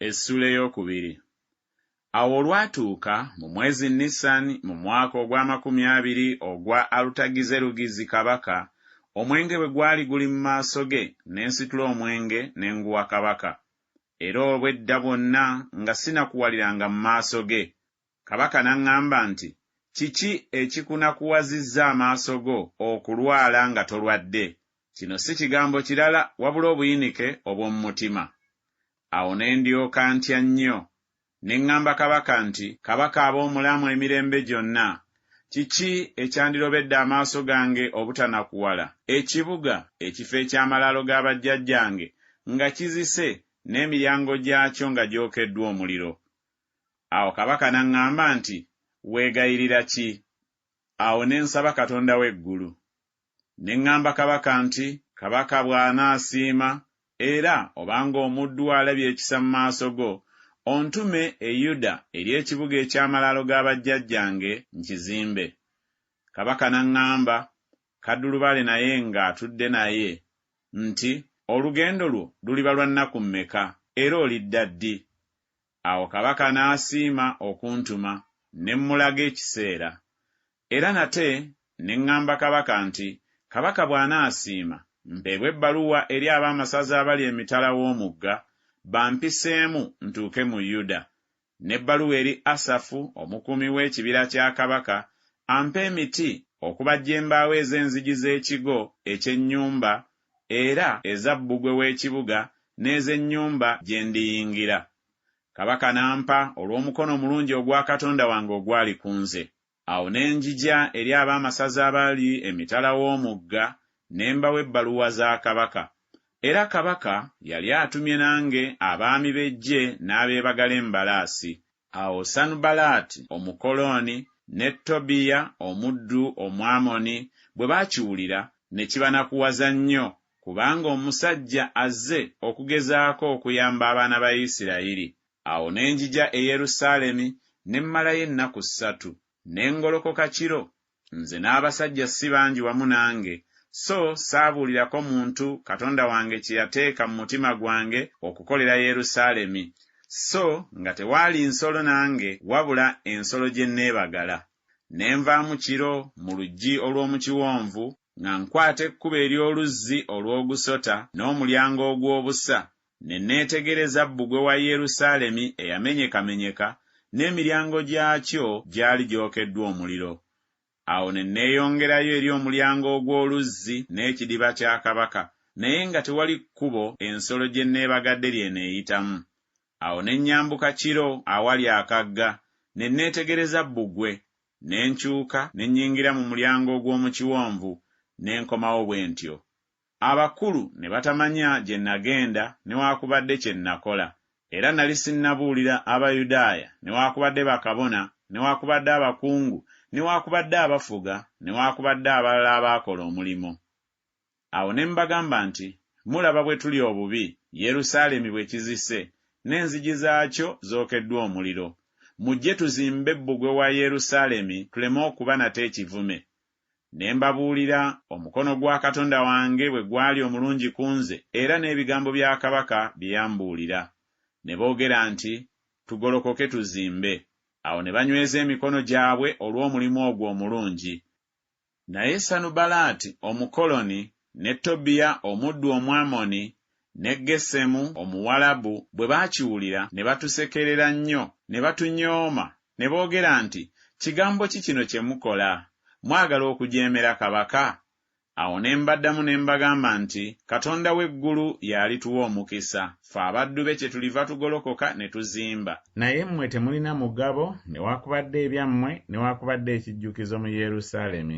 Essuula ey'okubiri. Awo olwatuuka mu mwezi Nisani mu mwaka ogw'amakumi abiri ogwa Alutagizerugizi kabaka, omwenge bwe gwali guli mu maaso ge, ne nsitula omwenge ne nguwa kabaka. Era obw'edda bwonna nga sinakuwaliranga mu maaso ge. Kabaka n'aŋŋamba nti Kiki ekikunakuwazizza amaaso go okulwala nga tolwadde? Kino si kigambo kirala wabula obuyinike obw'omu mutima. Awo ne ndyoka ntya nnyo, ne ŋŋamba kabaka nti Kabaka abe omulamu emirembe gyonna, kiki ekyandirobedde amaaso gange obutanakuwala, ekibuga, ekifo eky'amalaalo ga bajjajjange, nga kizise, n'emiryango gyakyo nga gyokeddwa omuliro? Awo kabaka n'aŋŋamba nti Weegayirira ki? Awo ne nsaba Katonda w'eggulu. Ne ŋŋamba kabaka nti, Kabaka bw'anaasiima, era obanga omuddu wo alabye ekisa mu maaso go, ontume e Yuda eri ekibuga eky'amalaalo ga bajjajjange, nkizimbe. Kabaka n'aŋŋamba, kaddulubaale naye ng'atudde naye, nti, Olugendo lwo luliba lwa nnaku mmeka, era olidda ddi? Awo kabaka n'asiima okuntuma, ne mmulaga ekiseera. Era nate ne ŋŋamba kabaka nti, Kabaka bw'anaasiima, mpeebwe ebbaluwa eri ab'amasaza abali emitala w'omugga, bampiseemu ntuuke mu Yuda, n'ebbaluwa eri Asafu omukuumi w'ekibira kya kabaka, ampe emiti okubajja embaawo ez'enzigi z'ekigo eky'ennyumba era eza bbugwe w'ekibuga n'ez'ennyumba gye ndiyingira. Kabaka n'ampa olw'omukono omulungi ogwa Katonda wange ogwali ku nze. Awo ne njija eri ab'amasaza abaali emitala w'omugga, ne mbawa ebbaluwa za kabaka. Era kabaka yali atumye nange abaami b'eggye n'abeebagala embalaasi. Awo Sanubalaati Omukolooni ne Tobiya omuddu Omwamoni bwe baakiwulira, ne kibanakuwaza nnyo, kubanga omusajja azze okugezaako okuyamba abaana ba Isirayiri. Awo ne njija e Yerusaalemi ne mmalayo ennaku ssatu. Ne ngolokoka kiro, nze n'abasajja si bangi wamu nange, so saabuulirako muntu Katonda wange kye yateeka mu mutima gwange okukolera Yerusaalemi, so nga tewaali nsolo nange wabula ensolo gye nneebagala. Ne nvaamu kiro mu luggi olw'omu kiwonvu, nga nkwata ekkubo ery'oluzzi olw'ogusota n'omulyango ogw'obusa, ne neetegereza bbugwe wa Yerusaalemi eyamenyekamenyeka, n'emiryango gyakyo gyali gyokeddwa omuliro. Awo ne neeyongerayo eri omulyango ogw'oluzzi n'ekidiba kya kabaka, naye nga tewali kkubo ensolo gye nneebagadde ly'eneeyitamu. Awo ne nnyambuka kiro awali akagga, ne neetegereza bbugwe, ne nkyuka ne nnyingira mu mulyango ogw'omu kiwonvu, ne nkomawo bwe ntyo. Abakulu ne batamanya gye nagenda newaakubadde kye nakola. Era nali sinnabuulira Abayudaaya newaakubadde bakabona newaakubadde abakungu newaakubadde abafuga newaakubadde abalala abaakola omulimu. Awo ne mbagamba nti, Mulaba bwe tuli obubi, Yerusaalemi bwe kizise, n'enzigi zaakyo zookeddwa omuliro. Mujje tuzimbe bbugwe wa Yerusaalemi tuleme okuba nate ekivume. Ne mbabuulira omukono gwa Katonda wange bwe gwali omulungi ku nze era n'ebigambo bya kabaka bye yambuulira. Ne boogera nti, Tugolokoke tuzimbe. Awo ne banyweza emikono gyabwe olw'omulimu ogwo omulungi. Naye Sanubalaati Omukoloni ne Tobiya omuddu Omwamoni ne Gesemu Omuwalabu bwe baakiwulira ne batusekerera nnyo ne batunyooma ne boogera nti, Kigambo ki kino kye mukola? Mwagala okujeemera kabaka? Awo ne mbaddamu ne mbagamba nti, Katonda w'eggulu y'alituwa omukisa, ffe abaddu be kyetuliva tugolokoka ne tuzimba. Naye mmwe temulina mugabo newakubadde ebyammwe newakubadde ekijjukizo mu Yerusaalemi.